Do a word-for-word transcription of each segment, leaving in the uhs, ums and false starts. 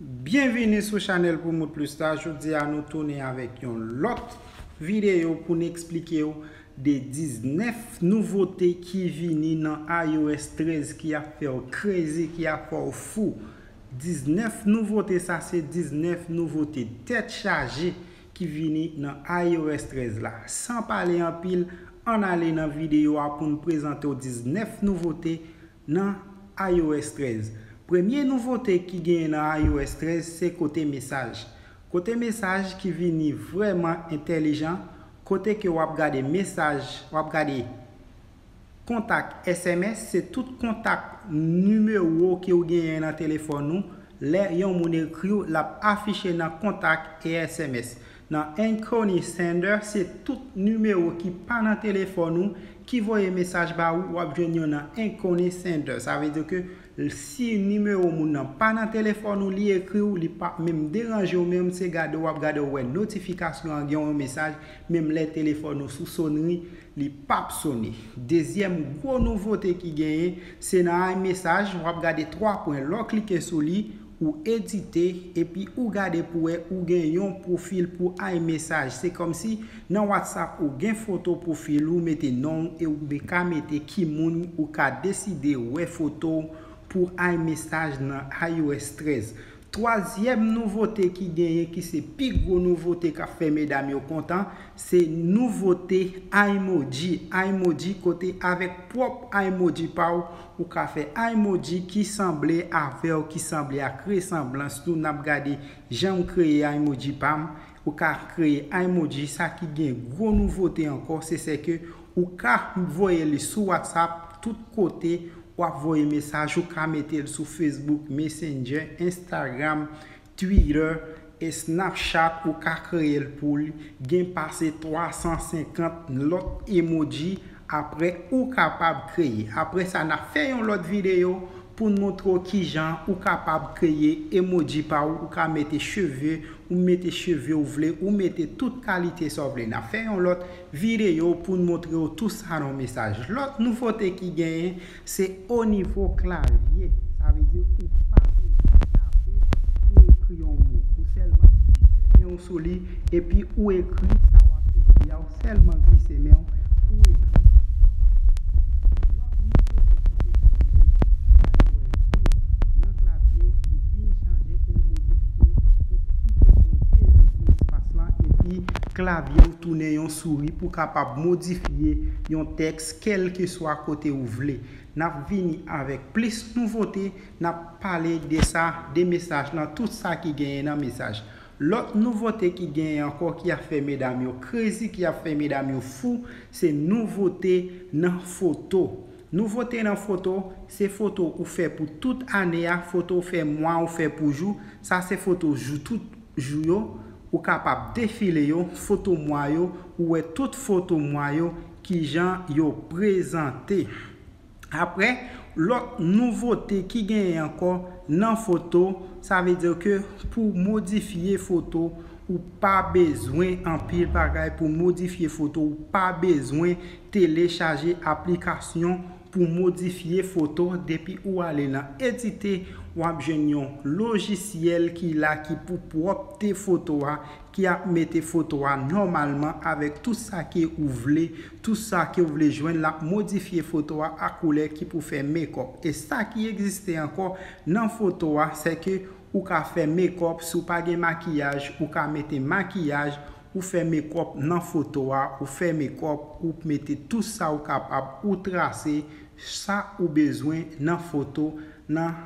Byenvini sou chanèl Promote Plus la. Jodi a nou tounen avèk yon lòt videyo pou n eksplike w de diznèf nouvote ki vini nan iOS trèz ki ap fè w crazy, ki ap fè w fou. Diznèf nouvote, sa se diznèf nouvote tèt chaje ki vini nan iOS trèz la. San pale anpil, ann ale nan videyo a pou n prezante w diznèf nouvote nan iOS trèz. Premye nouvote ki genyen nan iOS trèz se kote mesaj. Kote mesaj ki vini vrèman entèlijan, kote ke w ap gade mesaj, w ap gade kontak S M S, se tout kontak nimewo ke w genyen nan telefòn ou. Lè yon moun ekri w, l ap afiche nan kontak e S M S. Nan Uncanny Sender, se tout nimewo ki pa nan telefòn ou ki voye mesaj ba ou, w ap jwenn yo nan Uncanny Sender. Sa vle di ke si nimewo moun nan pa nan telefòn ou, li ekri w, li p ap menm deranje w, menm se gade w ap gade w wè notifikasyon an gen yon mesaj, menm lè telefòn ou sou sonri, li p ap sone. Dezyèm gwo nouvote ki genyen, se nan iMessage, w ap gade twa pwen, lè w klike sou li, ou edite, epi ou gade pou wè ou gen yon pwofil pou iMessage. Se kòmsi nan WhatsApp ou gen foto pwofil ou, mete non w e ou be- ka mete ki moun ou ka deside wè foto w pou iMessage nan iOS trèz. Twazyèm nouvote ki genyen, ki se pi gwo nouvote k ap fè medam yo kontan, se nouvote iMoji. iMoji kote avèk pwòp iMoji pa w, ou ka fè iMoji ki sanble avè w, ki sanble ak resanblans nou. N ap gade jan m kreye iMoji pa m. Ou ka kreye iMoji, sa ki gen gwo nouvote ankò, se sè ke ou ka voye li sou WhatsApp, tout kote w ap voye mesaj, ou ka mete l sou Facebook, Messenger, Instagram, Twitter, e Snapchat, ou ka kreye l pou l gen pase twa san senkant lòt emoji. Apre, ou kapab kreye. Apre sa, n ap fè yon lòt videyo pou n montre w kijan ou kapab kreye emoji pa w. Ou ka mete cheve, ou mete cheve ou vle, ou mete tout kalite sa w vle. N ap fè yon lòt videyo pou n montre w tou sa nan mesaj. Lòt nouvote ki genyen, se o nivo klavye. Sa vle di ou pa bezwen tape pou ekri yon mo. Ou sèlman glise men w sou li, epi ou ekri sa w ap ekri a. Ou sèlman glise men w, ou ekri sa w ap ekri. Lòt nouvote ki te nan klavye, li vin chanje pou l modifye, pou kite yon peze sou espas lan, epi klavye w tounen yon souri pou kapab modifye yon tèks kèlkeswa kote ou vle. N ap vini avèk plis nouvote, n ap pale de sa, de mesaj lan, tout sa ki genyen nan mesaj. Lòt nouvote ki genyen ankò ki ap fè medam yo crazy, ki ap fè medam yo fou, se nouvote nan foto. Nouvote nan foto, se foto ou fè pou tout ane a, foto ou fè mwa, ou fè pou jou. Sa se foto jou, tout jou yo. Ou kapab defile yo, foto mwa yo, ou wè tout foto mwa yo, kijan yo prezante. Apre, lòt nouvote ki genyen ankò nan foto, sa vle di ke pou modifye foto, ou pa bezwen anpil bagay pou modifye foto, ou pa bezwen telechaje aplikasyon pou modifye foto. Depi ou ale nan edite, w ap jwenn yon lojisyèl ki la ki pou pwòpte foto a, ki ap mete foto a nòmalman avèk tout sa ke ou vle, tout sa ke ou vle jwenn, l ap modifye foto a ak koulè ki pou fè makeup. E sa ki egziste ankò nan foto a, se ke ou ka fè makeup, si w pa gen makiyaj, ou ka mete makiyaj, ou fè makeup nan foto a, ou fè makeup, ou mete tout sa ou kapab, ou trase sa ou bezwen nan foto, nan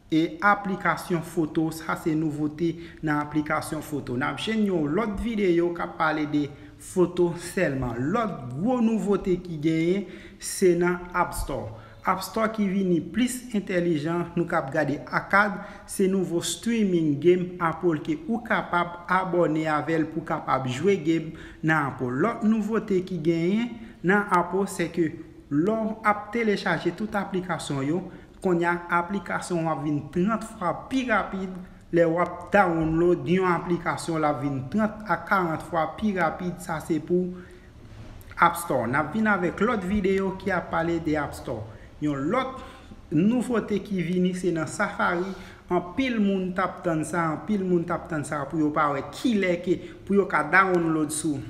e aplikasyon foto. Sa se nouvote nan aplikasyon foto. N ap jwenn yon lòt videyo k ap pale de foto sèlman. Lòt gwo nouvote ki genyen, se nan App Store. App Store ki vini plis entèlijan, nou k ap gade Arcade, se nouvo streaming game Apple ke ou kapab abòne avè l pou kapab jwe game nan Apple. Lòt nouvote ki genyen nan Apple, se ke lè w ap telechaje tout aplikasyon yo, kounye a aplikasyon w ap vin trant fwa pi rapid. Lè w ap download yon aplikasyon, l ap vin trant a karant fwa pi rapid. Sa se pou App Store. N ap vin avèk lòt videyo ki ap pale de App Store. Yon lòt nouvote ki vini, se nan Safari. Anpil moun t ap tann sa, anpil moun t ap tann sa pou yo pa wè kilè ke pou yo ka download sou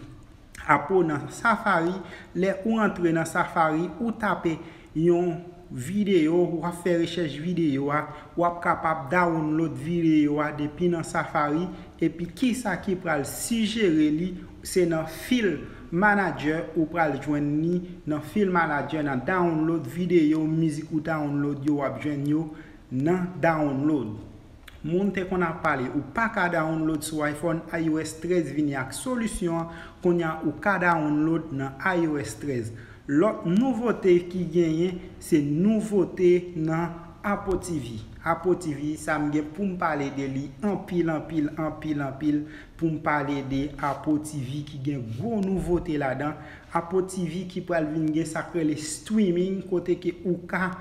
Apple nan Safari. Lè ou antre nan Safari, ou tape yon videyo, w ap fè rechèch videyo a, w ap kapab download videyo a depi nan Safari. Epi kisa ki pral sijere li, se nan File Manager ou pral jwenn li, nan File Manager, nan download videyo, mizik ou download yo, w ap jwenn yo nan download. Moun te konn ap pale ou pa ka download sou iPhone, iOS trèz vini ak solisyon an, kounye a ou ka download nan iOS trèz. Lòt nouvote ki genyen, se nouvote nan Apple T V. Apple T V, sa m gen pou m pale de li anpil, anpil, anpil, anpil, pou m pale de Apple T V ki gen gwo nouvote ladan. Apple T V ki pral vin gen sa k rele streaming, kote ke ou ka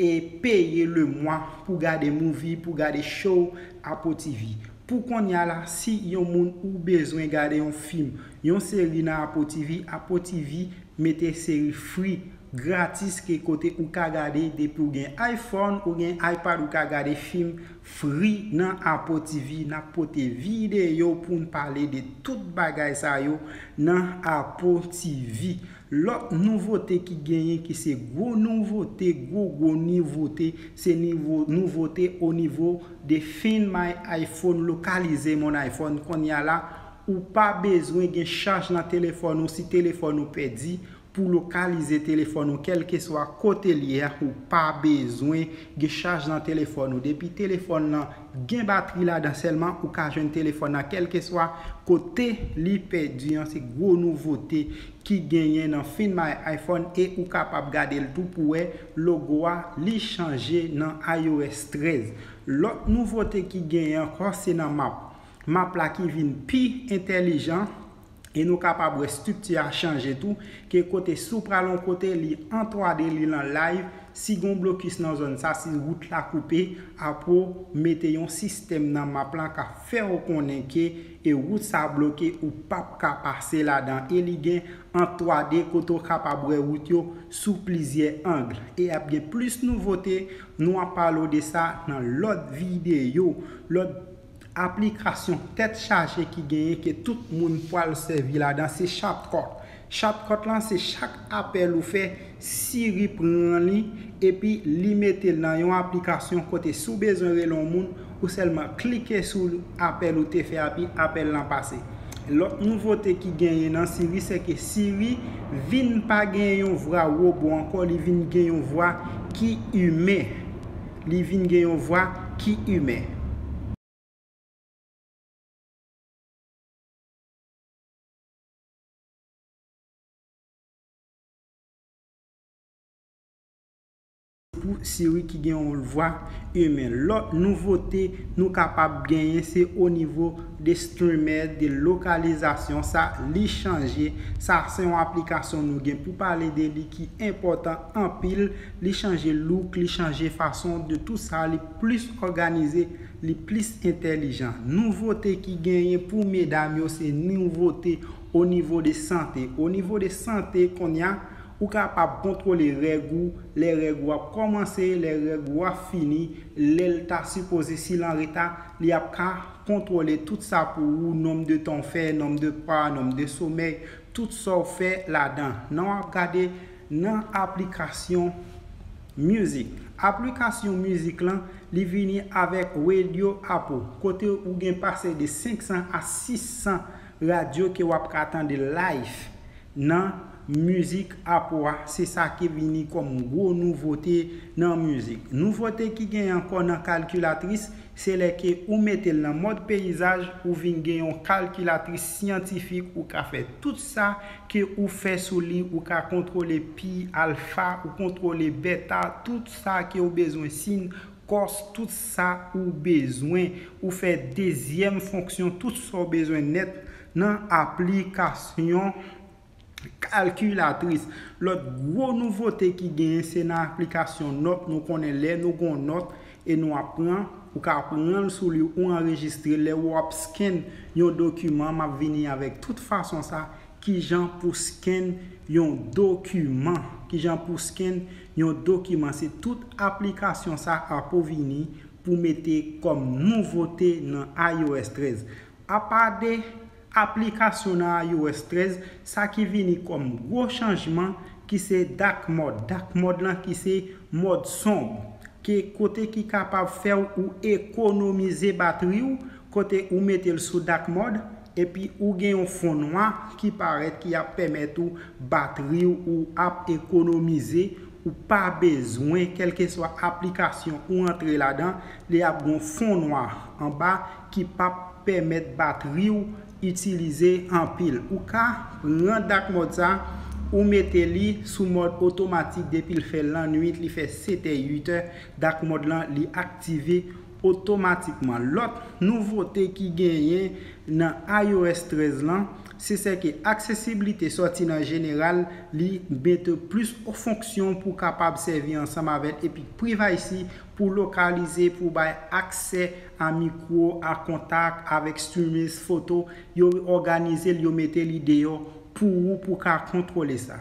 e peye le mwa pou gade movie, pou gade show Apple T V. Pou kounye a la, si yon moun ou bezwen gade yon fim, yon seri nan Apple T V, Apple T V mete seri free, gratis, ke kote ou ka gade depi ou gen iPhone, ou gen iPad, ou ka gade fim free nan Apple T V. N ap pote videyo pou n pale de tout bagay sa yo nan Apple T V. Lòt nouvote ki genyen, ki se gwo nouvote, gwo, gwo nouvote, se nivo, nouvote o nivo de Find My iPhone, Localize Mon iPhone. Kounye a la, ou pa bezwen gen chaj nan telefòn ou si telefòn ou pèdi. Pou lokalize telefòn ou, kèlkeswa kote l ye a, ou pa bezwen gen chaj nan telefòn ou. Depi telefòn nan gen batri ladan sèlman, ou ka jwenn telefòn nan kèlkeswa kote li pèdi an. Se gwo nouvote ki genyen nan Find My iPhone e ou kapab gade l tou pou wè logo a, li chanje nan iOS trèz. Lòt nouvote ki genyen ankò, se nan map. Map la ki vin pi entèlijan e nou kapab wè estrikti a chanje tou, ke kote si w pral yon kote, li an twa D, li nan live, si gen yon blokis nan zòn sa, si wout la koupe, Apple mete yon sistèm nan map la k ap fè w konnen ke e wout sa bloke, ou p ap ka pase ladan, e li gen an twa D kote w kapab wè wout yo sou plizyè ang. E ap gen plis nouvote, nou ap pale w de sa nan lòt videyo. Lòt aplikasyon tèt chaje ki genyen ke tout moun pral sèvi ladan, se CapCut. CapCut lan, se chak apèl ou fè, Siri pran li, epi li mete l nan yon aplikasyon kote si w bezwen rele yon moun, ou sèlman klike sou apèl ou te fè a, epi apèl lan pase. Lòt nouvote ki genyen nan Siri, se ke Siri vin pa gen yon vwa wobo ankò, li vin gen yon vwa ki imen. Li vin gen yon vwa ki imen. Pou Siri ki gen yon vwa imen. Lòt nouvote nou kapab genyen, se o nivo de streamer, de lokalizasyon, sa li chanje. Sa se yon aplikasyon nou gen pou pale de li ki enpòtan anpil. Li chanje look, li chanje fason de tout sa, li plis òganize, li plis entèlijan. Nouvote ki genyen pou medam yo, se nouvote o nivo de sante. O nivo de sante, kounye a, ou kapab kontwole règ ou, lè règ ou ap kòmanse, lè règ ou ap fini, lè l ta sipoze, si l an reta, li ap ka kontwole tout sa pou ou, nonb de tan w fè, nonb de pa, nonb de somèy, tout sa w fè ladan. Nan w ap gade nan aplikasyon mizik. Aplikasyon mizik lan, li vini avèk Radio Apple, kote ou gen pase de senk san a sis san radyo ke w ap ka tande live nan mizik Apple a. Se sa ki vini kòm gwo nouvote nan mizik. Nouvote ki gen ankò nan kalkilatris, se lè ke ou mete l nan mòd peyizaj, ou vin gen yon kalkilatris syantifik, ou ka fè tout sa ke ou fè sou li, ou ka kontwole pi, alfa, ou kontwole beta, tout sa ke ou bezwen, sin, kòs, tout sa ou bezwen. Ou fè dezyèm fonksyon, tout sa ou bezwen nèt nan aplikasyon kalkilatris. Lòt gwo nouvote ki genyen, se nan aplikasyon nòt. Nou konnen lè nou gon nòt e nou ap pran, ou ka pran l sou li, ou anrejistre. Lè w ap scan yon dokiman, m ap vini avèk tout fason sa, kijan pou scan yon dokiman, kijan pou scan yon dokiman. Se tout aplikasyon sa Apple vini pou mete kòm nouvote nan iOS trèz. Apa de aplikasyon nan iOS trèz, sa ki vini kòm gwo chanjman ki se dark mode. Dark mode lan ki se mòd sonb, ke kote ki kapab fè w ou ekonomize batri w, kote ou mete l sou dark mode, epi ou gen yon fon nwa ki parèt ki ap pèmèt ou batri w ou ap ekonomize, ou pa bezwen kèlkeswa aplikasyon ou antre ladan, li ap gen yon fon nwa anba ki p ap pèmèt batri w itilize anpil. Ou ka pran dark mode sa, ou mete li sou mòd otomatik depi l fè lannwit, li fè setè, uitè, dark mode lan li aktive otomatikman. Lòt nouvote ki genyen nan iOS trèz lan, se sè ke aksesiblite sòti nan jeneral, li mete plis fonksyon pou kapab sèvi ansanm avè l, epi privacy pou lokalize, pou bay aksè a mikwo, a kontak, avèk streamers, foto, yo òganize l, yo mete li deyò pou ou, pou ka kontwole sa.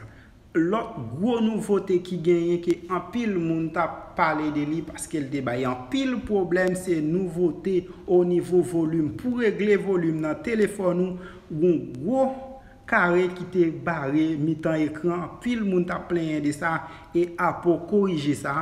Lòt gwo nouvote ki genyen ke anpil moun t ap pale de li paske l te bay anpil pwoblèm, se nouvote o nivo volim. Pou regle volim nan telefòn ou, gon gwo kare ki te bare mitan ekran. Anpil moun t ap plenyen de sa e Apple korije sa.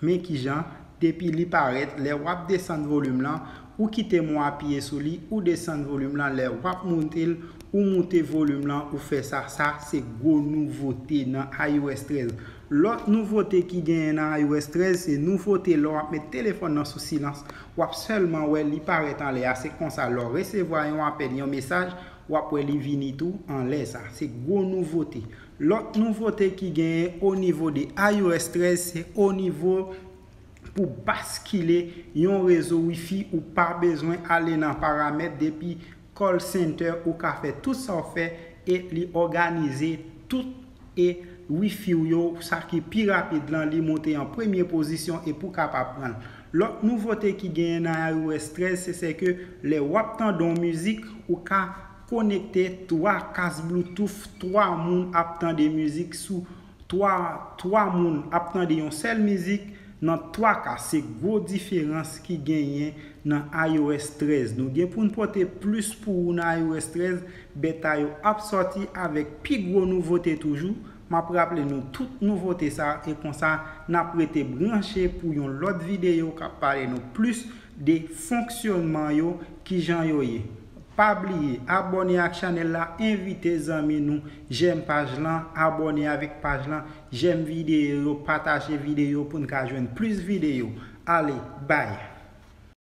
Men kijan, depi li parèt, lè w ap desann volim lan, ou kite men w apiye sou li, ou desann volim lan, lè w ap moute l, ou moute volim lan, ou fè sa. Sa se gwo nouvote nan iOS trèz. Lòt nouvote ki genyen nan iOS trèz, se nouvote lè w ap met telefòn nan sou silans, w ap sèlman wè li parèt anlè a. Se konsa, lè w resevwa yon apèl, yon mesaj, w ap wè li vini tou anlè sa. Se gwo nouvote. Lòt nouvote ki genyen o nivo de iOS trèz, se o nivo pou baskile yon rezo Wi-Fi, ou pa bezwen ale nan paramèt, depi call center ou ka fè tout sa w fè e li òganize tout e Wi-Fi w yo, sa ki pi rapid lan, li monte an premye pozisyon e pou kapab pran l. Lòt nouvote ki genyen nan iOS trèz, se sè ke lè w ap tande yon mizik, ou ka konekte twa kas Bluetooth, twa moun ap tande mizik sou twa, twa moun ap tande yon sèl mizik nan twa ka. Se gwo diferans ki genyen nan iOS trèz. Nou gen pou n pote plis pou ou nan iOS trèz. Beta yo ap sòti avèk pi gwo nouvote toujou. M ap raple nou tout nouvote sa e konsa n ap rete branche pou yon lòt videyo k ap pale nou plis de fonksyònman yo, kijan yo ye. Pa bliye abòne ak chanèl la, envite zanmi nou, jèm paj lan, abòne avèk paj lan, jèm videyo yo, pataje videyo pou n ka jwenn plis videyo. Ale, bay!